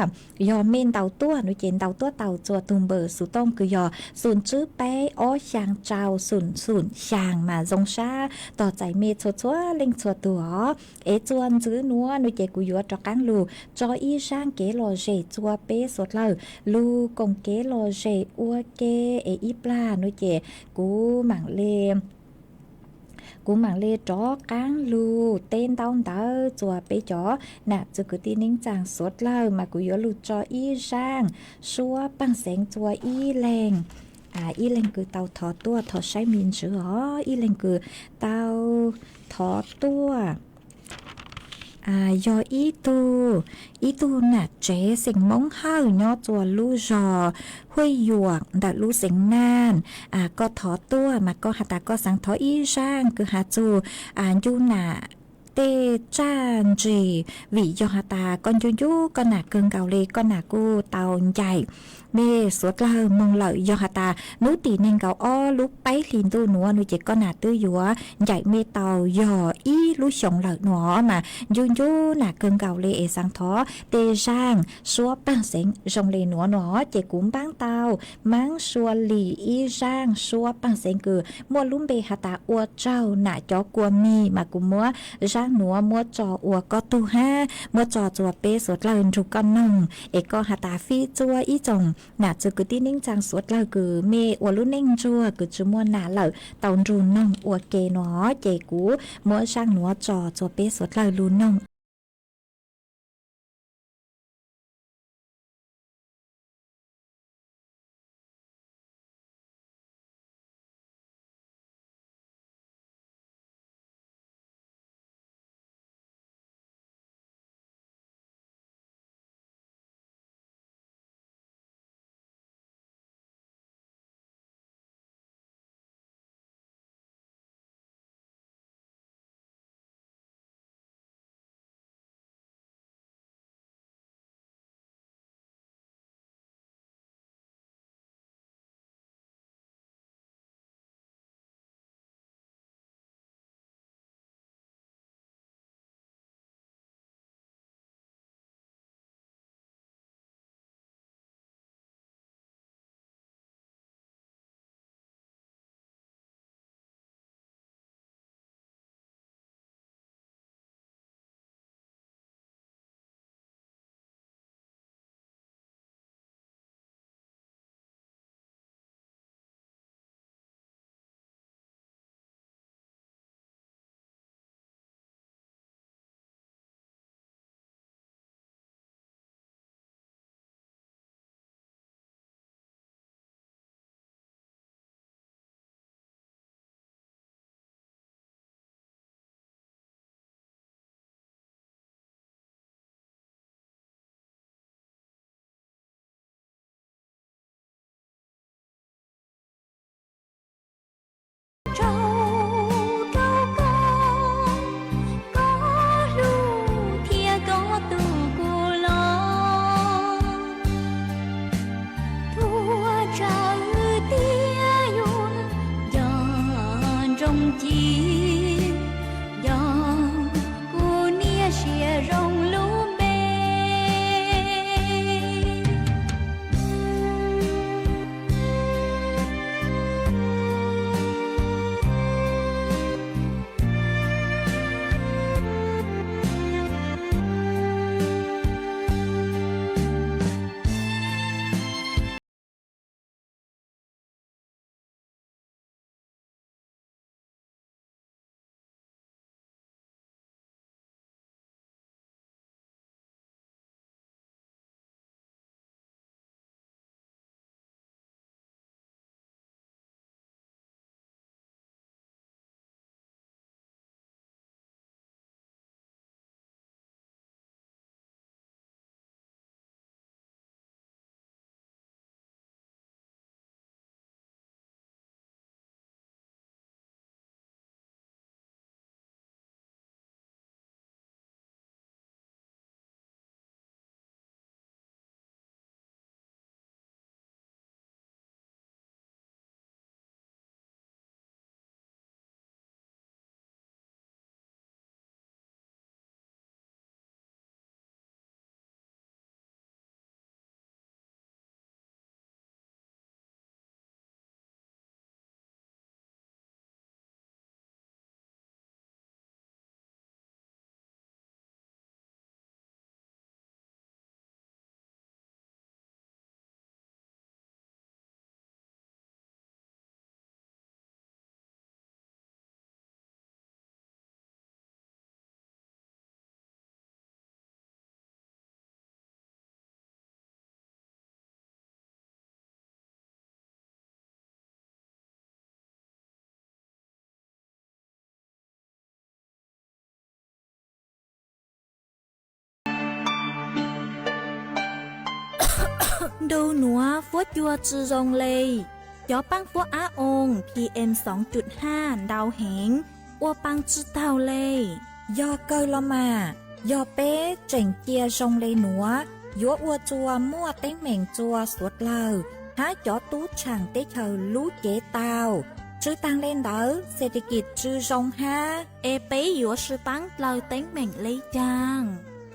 Yog mej ntaus tuaj nuav ces ntaus tuaj tau txua tug npawb xuv tooj kws yog xoom tswb peb ob xyaa rau xoom xoom xyaa mas zoo sab tog txais mej txhua txhua leej txhua tug os. Es txua ntxwv nuav nuav ces kuv yuav rov qaab lug tso ib zaaj kev lom zem txua peb suav dlawg lug koom kev lom zem ua ke. Es ib plag nuav ces kuv maam le kuv maam le rov qaab lug teb ntaub ntawv txua peb cov nam txwv kwv tij neej tsaa suav dlawg, mas kuv yuav lug tso ib zaaj suab paaj xeev txua ib leeg, ib leeg kws tau thov tuaj, thov saib me ntswv os, ib leeg kws tau thov tuaj. Yog ib tug, ib tug nam tsev xeem Moob Hawj nyob txua lub zog Huaj Yuam ntawm lub xeev Naj. Koj thov tuaj mas koj has tas koj xaav thov ib zaaj kws has txug ncu nam tej tsaj ntsis, vim yog has tas koj ncu ncu koj nam kawg nkaus le, koj nam kuj tau ncaim mej suav dlawg moog lawm. Yog has tas nub tim neeg nkaum ob lub peb hlis ntuj nuav nuav ces koj nam twb yuav ncaim mej tau yog ib lub xyoo lawm nuav mas ncu ncu nam kawg nkaus le es xaav thov tej zaaj suab paaj xeev zoo le nuav nuav ces kuv npaab tau maab sua lim ib zaaj suab paaj xeev kws muaj lub npe has tas ua tsaug nam cov kua mis mas kuv muab zaaj nuav muab tso ua koj tug hab muab tso txua peb suav dlawg nrug koj noog es koj has tas fij txua ib tsoom nam txwv kwv tij neej tsaa suav dlawg kws mej ua lub neej ntsuag kws tsi muaj nam lawm tau nrug noog ua ke nuav ces kuv muab zaaj nuav tso txua peb suav dlawg lug noog. Ci nco kuv niam siab zoo lub npe. Ntu nuav fuab cua tsi zoo le. Cov paab fuab ab oo PM xoov cum haj ntau heev, ua paa tsi taug le. Yog kawg los mas, yog peb tseem cia zoo le nuav, yuav ua txug muaj teeb meem txua suav dlawg hab cov tub tshaam teb chaws lub cev tau. Tswv taag le ntawd, xes tis kis tsi zoo hab. Es peb yuav sib paab dlaws teeb meem le caag?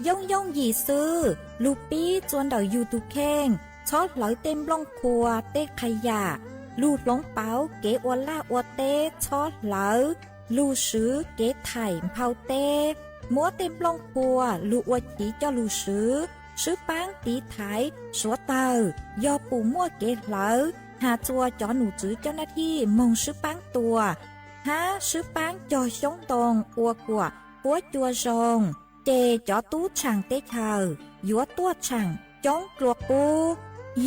Yooj yooj yim xwb, lug pib txua ntawm yug tug kheej, txhob hlawv tej nplooj qhua tej qha yam, lug hloov pauv kev ua laj ua teb txhob hlawv, lug swv kev thaim nphau teb, muab tej nplooj qhua lug ua chiv coj lug swv, sib paab tiv thaiv suav dlawg. Yog pum muaj kev hlawv, has txua cov num tswv coj nab thij moog sib paab tua, hab sib paab cog xyoob ntoo ua kuam fuab cua zoo, ces cov tub tshaam teb chaws yuav tuaj tshaam coob dlua qub.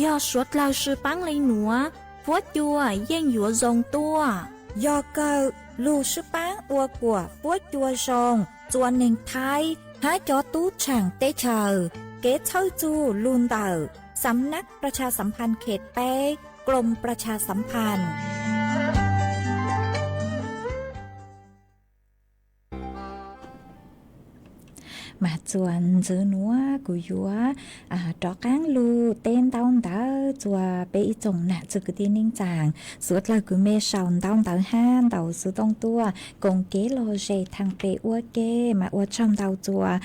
Yog suav dlawg sib paab le nuav, fuab cua yeej yuav zoo tuaj. Yog kawg, lug sib paab ua kuam fuab cua zoo txua neeg Thaib hab cov tub tshaam teb chaws. Kev txhawj txug lug ntawm สำนักประชาสัมพันธ์เขตแปด กรมประชาสัมพันธ์. Mas txuas ntxiv nuav kuv yuav rov qaab lug teb ntaub ntawv txuas peb ib tsoom nam txiv kwv tij neej tsaa suav dlawg kws mej sau ntaub ntawv hab ntaus xov tooj tuaj koom kev lom zem thaam pem ua ke. Mas ua tsaug ntau txuas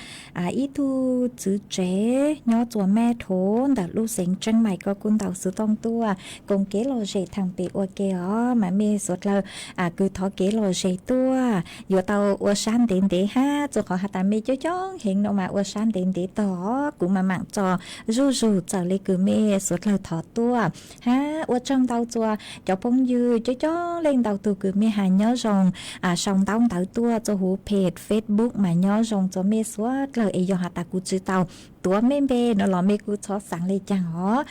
ib tug txiv tsev nyob txuas Maj Thuv ntawm lub xeev Tseeb Mais, koj kuj ntaus xov tooj tuaj koom kev lom zem thaam pem ua ke os. Mas mej suav dlawg kws thov kev lom zem tuaj yuav tau ua sab ntev ntev hab txuas qhov has tas mej coob coob heev no mas ua sab ntev ntev tog, kuv mas maam tso zuj zug txawm le kws mej suav dlawg thov tuaj. Hab ua tsaug ntau txuas cov phooj ywg coob coob leej ntau tug kws mej has nyob zoo sau ntaub ntawv tuaj txuas huv page Facebook mas nyob zoo txuas mej suav dlawg. Es yog has tas kuv tsi tau tuav mej npe no los mej kuj txhob xaav le caag os.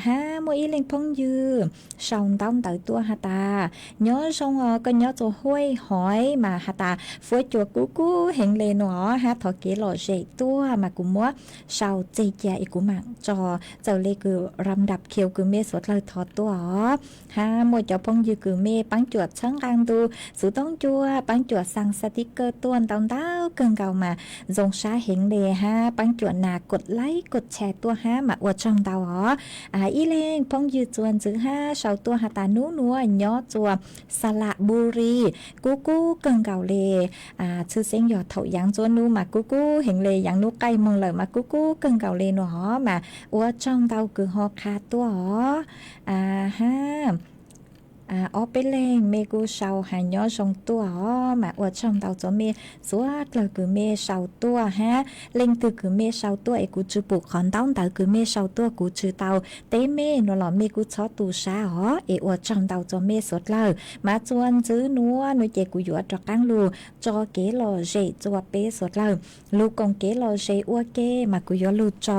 Hab muaj ib leej phooj ywg sau ntaub ntawv tuaj has tas nyob zoo os, koj nyob txuas Huaj Hoiv mas has tas fuab cua kub kub heev le no hab thov kev lom zem tuaj. Mas kuv muab sau txeg ca es kuv maam tso txawm le kws ram ndap khiu kws mej suav dlawg thov tuaj os. Hab muaj cov phooj ywg kws mej paab cuam txhawb nqaa ntu xov tooj tuaj, paab cuam xaa xaa tiv kawg tuaj ntau ntau kawg nkaus mas zoo sab heev le hab paab cuam nas kod laib kod tshais tuaj hab mas ua tsaug ntau os. Ib le Phooj ywg txuas ntxwv hab sau tuaj has tas nub nuav nyob txuas Xalaburi, kub kub kawg nkaus le. Tshwj xeeb yog thaum yaav ntxuav nub mas kub kub heev le, yaav nub qaij moog lawm mas kub kub kawg nkaus le nua hov mas ua tsaug ntau kws ho qha tuaj os. Hab ob peb leeg mej kuj sau has nyob zoo tuaj os mas ua tsaug ntau txug mej suav dlawg kws mej sau tuaj hab leej twg kws mej sau tuaj es kuv tsi pum qhov ntaub ntawv kws mej sau tuaj kuv tsi tau teb mej nua los mej kuj txhob tu sab os es ua tsaug ntau txug mej suav dlawg. Mas txuas ntxwv nuav nuav ces kuv yuav rov qaab lug tso kev lom zem txua peb suav dlawg. Lug koom kev lom zem ua ke mas kuv yuav lug tso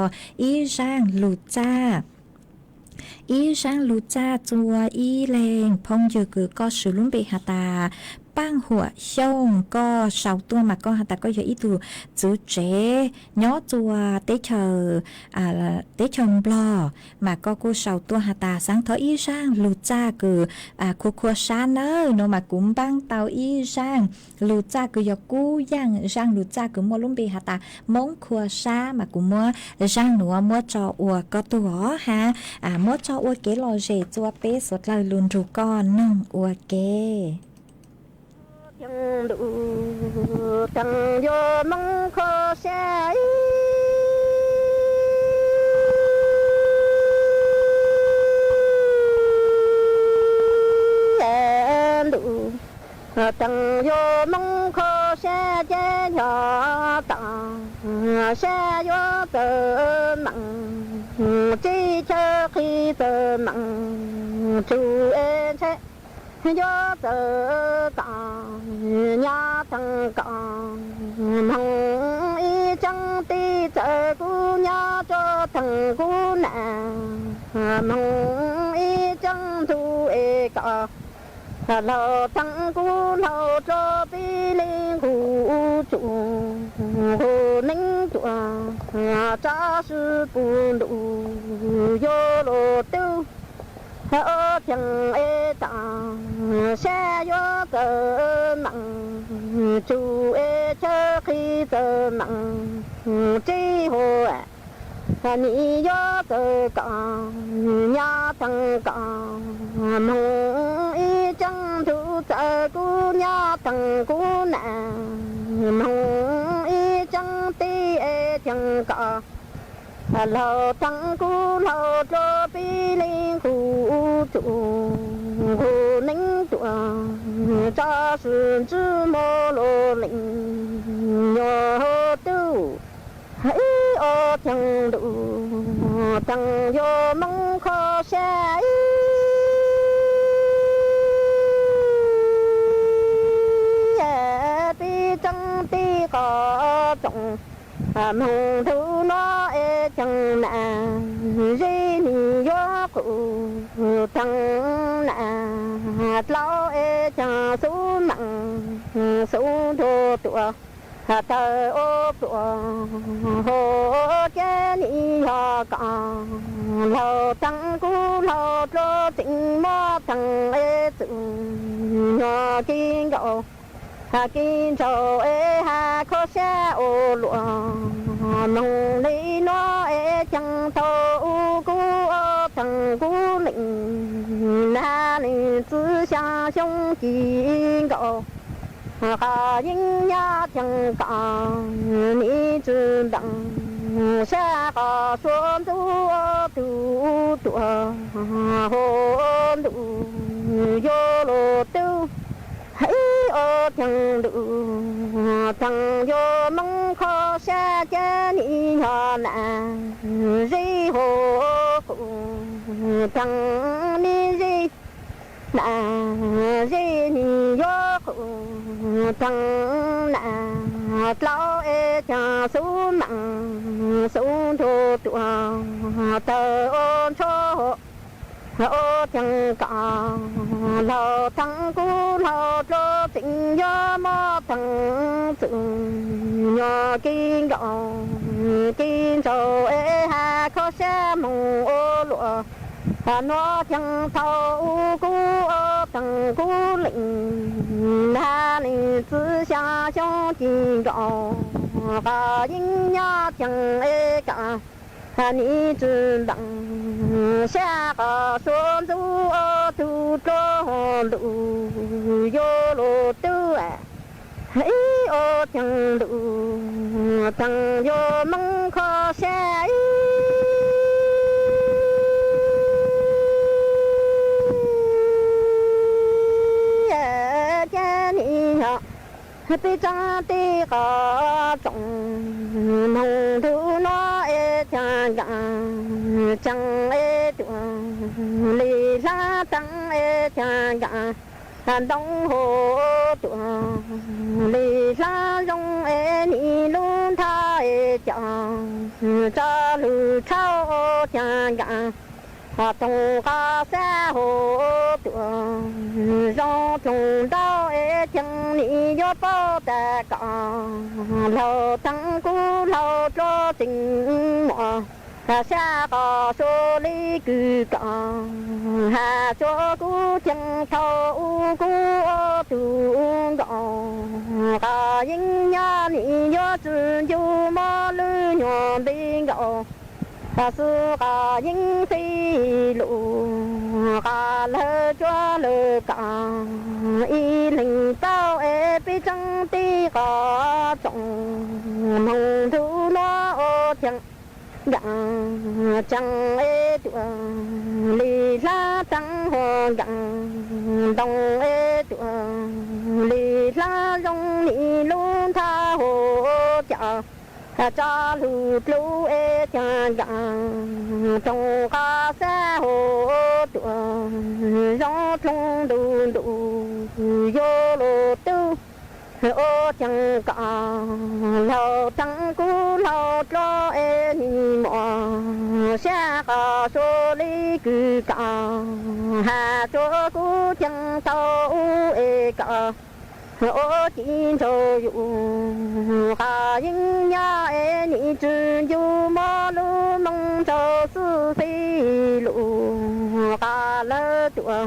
ib zaaj lug txaj ib zaaj lug txaj txua ib leeg phooj ywg kws koj swv lub npe has tas Paaj Huam Xyooj, koj sau tuaj mas koj has tas koj yog ib tug txwv tsev nyob txua teb chaws, teb chaws Nplog, mas koj kuj sau tuaj has tas xaav thov ib zaaj lug txaj kws khua khua sab nawb no mas kuv npaab tau ib zaaj lug txaj kws yog kub yaaj zaaj lug txaj kws muaj lub npe has tas Moob Khua Sab mas kuv muab zaaj nuav muab tso ua koj tug os hab muab tso ua kev lom zem txua peb suav dlawg lug nrug koj noog ua ke. Theej ntuj, theej yuav Moob Khua Sab ib ntuj, theej yuav Moob Khua Sab ces yog tas sab yuav txawm meem, teb chaws qhib txawm meem, tsuj es ntshai yuav txawm kom, nyab theej kom, moog ib tseeb tij txawm kuv nyab tso theej kuv nam, moog ib tseeb ntuj es kom, laug theej kuv laug rua pib li nqus tsuj, nqus neeb tuaj, tsab sib pug ntuj yuav luag tub, ob theej es tas sab yuav txawm meem, tsuj es chaw qhib txawm meem, teb hua nim yuav txawm kom, nyab theej kom, moog ib tseeb ntuj txawm kuv nyab theej kuv nam, moog ib tseeb tij es theej kom, laug theej kuv laug rua pib li nqus tsuj, nqus neeb tuaj, tsab sib ntsib muaj luag leej nyuas tub, ib ob theej ntuj, theej yuav Moob Khua Sab ib pib tseeb tij qhov tsoom, moog ntuj nuav es theej nam, zeb nim yuav qus, theej nam dlau es theej xub meem, xub ntuj tuaj, tawg ua pluas, hua ces nim yog kom, laug theej kuv laug rua tseem muab theej es txwm nyuas kis nkaus, kis ntsaum es has kho sab ua luam, moog li nuav es theej thaum u kuv ob theej kuv leej, nag leej txwv xyaa xyoo kis nkaus, qhov yeeb nyab theej kom, nim tsi npeem, sab qhov suav ntxub ob tug tuaj, hua ntuj yuav luag tub, ib ob theej ntuj, theej yuav Moob Khua Sab ces nim yog nam, zeb hua qus, theej nim zeb, nam zeb nim yuav qus, theej nam dlau es theej xub meem, xub ntuj tuaj, tawg ua ntsho hua, ob theej kom, laug theej kuv laug rua tseem yuav muab theej txwm nyuas kis nkaus, kis ntsaum es has kho sab moog ua luam, nuav theej thaum u kuv ob theej kuv leej, nag leej txwv xyaa xyoo kis nkaus, qhov yeeb nyab theej es kom, Nim tsis ntees sab qos suav ntxub ob tug dluab ntuj yuav luag tub, ib ob ceev ntuj ceev yuav moog kho sab ib. Ces nim yog peb tseeb tij qos tsoom moog ntuj nuav es caag nkaam ceev es tuam li hlab teeb es caag nkaam ntoo hauv tuam li hlab zoo es nim lub nthab es caag tsa lug tshauj caag nkaam toog qas xab hauv tuam zoo tloog ntau es ceev nim yuav paub tas kom laug teeb kub laug dluab tseem muaj sab qos suav li kws kom has suav kub ceev thaum ub kub ob tug nkaus qos yeeb nyab nim yuav tsi ncu mob lub nyuag nti nkaus xwb qos yeeb fij lug qos lawv cuab lawv kom ib leeg paub es peb tseeb tij qos tsoom moog ntuj nuav ua caag nkaam ceev es tuam li hlab teeb hauv nkaam ntoo es tuam li hlab zoo nim lub nthab hauv caag tsa lug dlub es caag nkaam toog qas xab hauv tuam zoo tloog ntuj ntuj yuav luag tub ua caag kom laug teeb kub laug dluab es nim muaj sab qos suav li kws kom has suav kub ceev thaum ub es kom ua ci nraug yus qos yeeb nyab es nim tsi ncu mob lub moog nraug xwb fij lug qos lawv tuam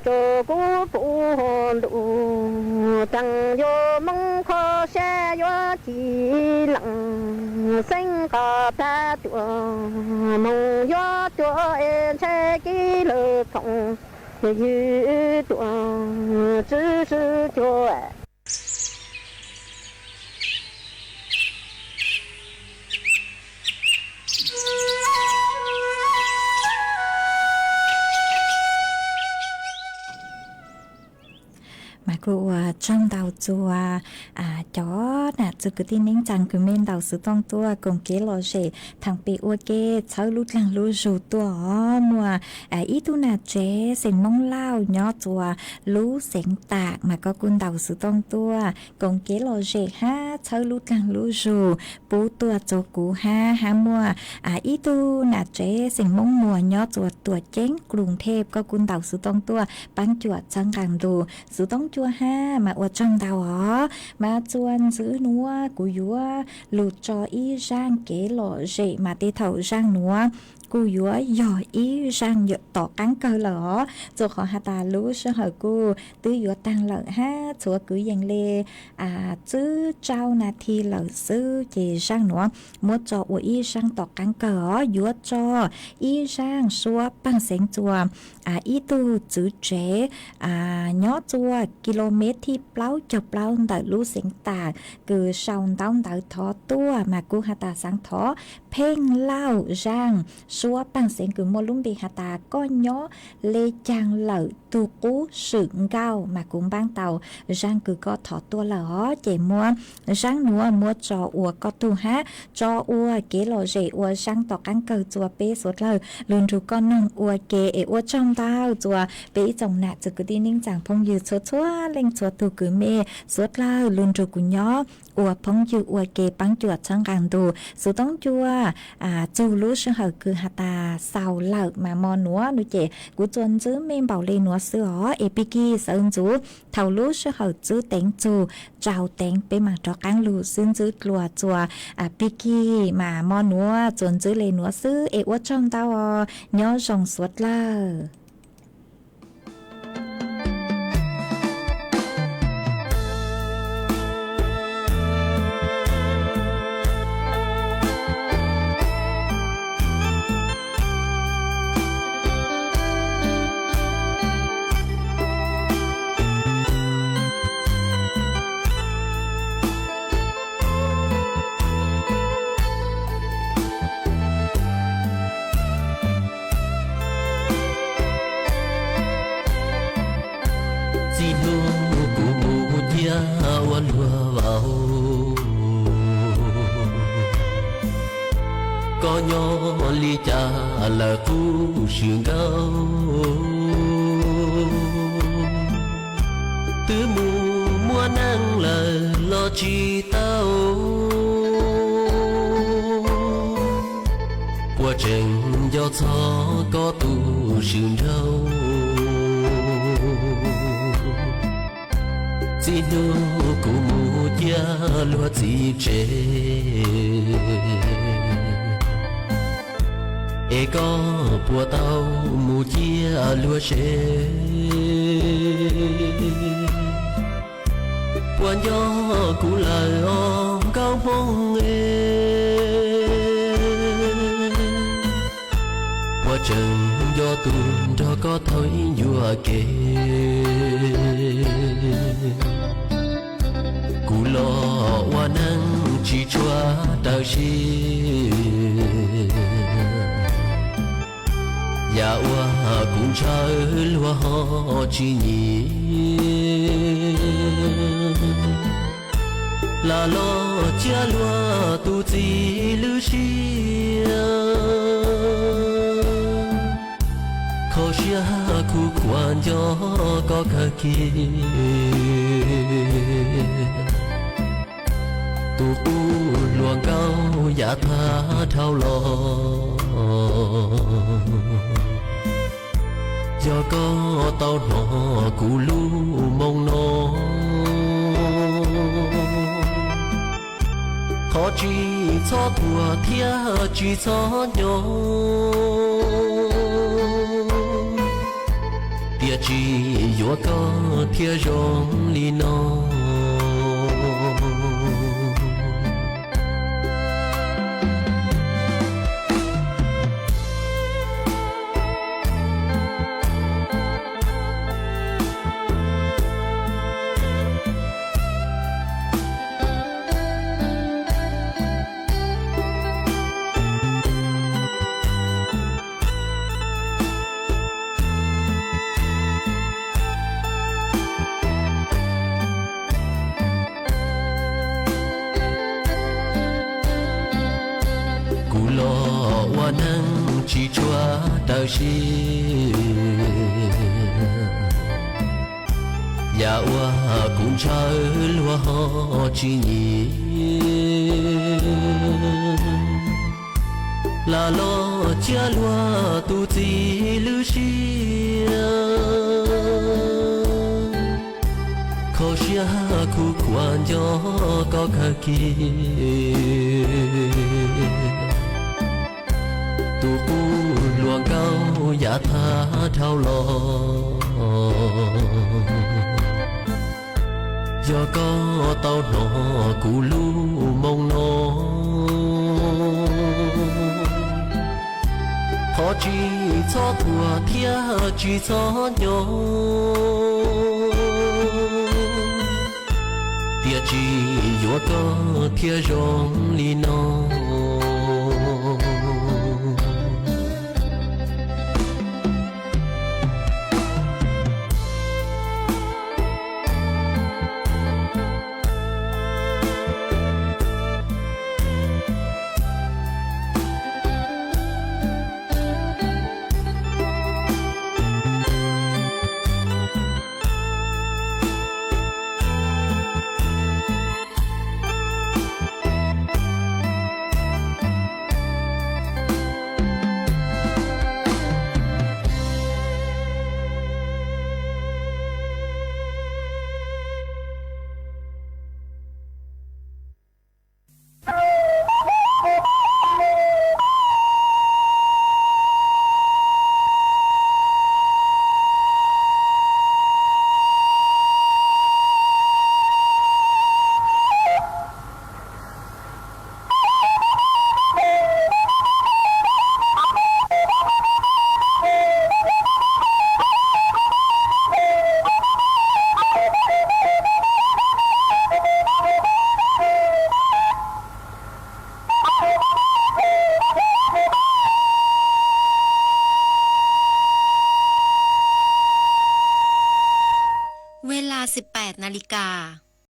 tsuas kub puv ntuj ceev yuav moog kho sab yuav ci leej xeeb qos tag tuam moog yuav tuam es ntshai kib lawv khoom ywg tuam tsi sib cuag. Mas kuj ua tsaug ntau txug cov nam txwg kwv tij neej tsaa kwv me ntaus xwv tooj tuaj koom kev lom zem thaam pem ua ke txhawb lub dlaag lub zug tuaj os. Muaj ib tug nam tsev xeem Moob Lauj nyob txuas lub xeev Tam mas koj kuj ntaus xwv tooj tuaj koom kev lom zem hab txhawb lub dlaag lub zug pub tuaj txug kuv hab. Hab muaj ib tug nam tsev xeem Moob Muas nyob txuas Tuam Ceeb Kruv Thej, koj kuj ntaus xwv tooj tuaj paab cuam txhawb nqaa ntus xwv tooj cuaj hab. Mas ua tsaug ntau os. Mas txuas ntxiv nuav kuv yuav lug tso ib zaaj kev lom zem mas tej thaum zaaj nuav kuj yuav yog ib zaaj tom qaab kawg lawm os. Txuas qhov has tas lub sij hawm kuj twb yuav taag lawm hab txhua kwv yees le tswb rau nas this lawm xwb ces zaaj nuav muab tso ua ib zaaj tom qaab kawg os. Yuav tso ib zaaj suab paaj xeev txuas ib tug txwv tsev nyob txuas kilomev thib plaub caug plaub ntawm lub xeev Tam kws sau ntaub ntawv thov tuaj mas kuj has tas xaav thov Pheej Lauj zaaj suab paaj xeev kws muaj lub npe has tas koj nyob le caag lawm tug qub swm nkauj mas kuv npaab tau zaaj kws koj thov tuaj lawm os. Ces muab zaaj nuav muab tso ua koj tug hab tso ua kev lom zem ua zaaj tom qaab kawg txuas peb suav dlawg lug nrug koj noog ua ke es ua tsaug ntau txuas peb ib tsoom nam txwv kwv tij neej tsaa phooj ywg txhua txhua leej txhua tug kwv me suav dlawg lug nrug kuv nyob ua phooj ywg ua ke paab cuam txhawb nqaa ntus xwv tooj cuaj. Txug lub sij hawm kws has tas xaus lawm mas mo nuav nuav ces kuv txuas ntxwb mej npaum le nuav xwb os. Es Pig Kig sawv ntxuv thaum lub sij hawm txwb teev txug rau teev peb maam rov qaab lug xwb ntxwb dlua txuas Pig Kig mas mo nuav txuas ntxwb le nuav xwb es ua tsaug ntau os. Nyob zoo suav dlawg. Nyob li cas lawm kuv swm nkauj, twb mus muaj neej lawm los tsis tau. Puas tseem nco txog koj tus swm nraug? Txij hnub kuv mus ciaj luag txiv tsev, es koj puas tau mus ciaj luag sev? Puas nco kuv lawm os nkauj Hmoob e? Puas tseem nco tus nrog koj thauj ib ncua kev? Kuv los ua neej tsis tshua raws siab, yam uas kuv ntshaw luag ho tsis nyiam. Lam los ciaj luag tus txiv lwm siab, kho siab khuv khuav nco koj kawg kiag. Tus qub hluas nkauj yav tag dhau los, yog koj tau hnov kuv lub moo no, thov tsis txhob thuam thiab tsis txhob nyo, tiam sis yuav koj thiaj zoo li no. Kuv los ua neej tsis tshua raws siab, yam uas kuv ntshaw luag ho tsis nyiam. Lam los ciaj luag tus txiv lwm siab, kho siab khuv khuav nco koj kawg kiag. Tus qub hluas nkauj yav tag dhau los, yog koj tau hnov kuv lub moo no, thov tsis txhob thuam thiab tsis txhob nyo, tiam sis yuav koj thiaj zoo li no.เวลา สิบแปดนาฬิกา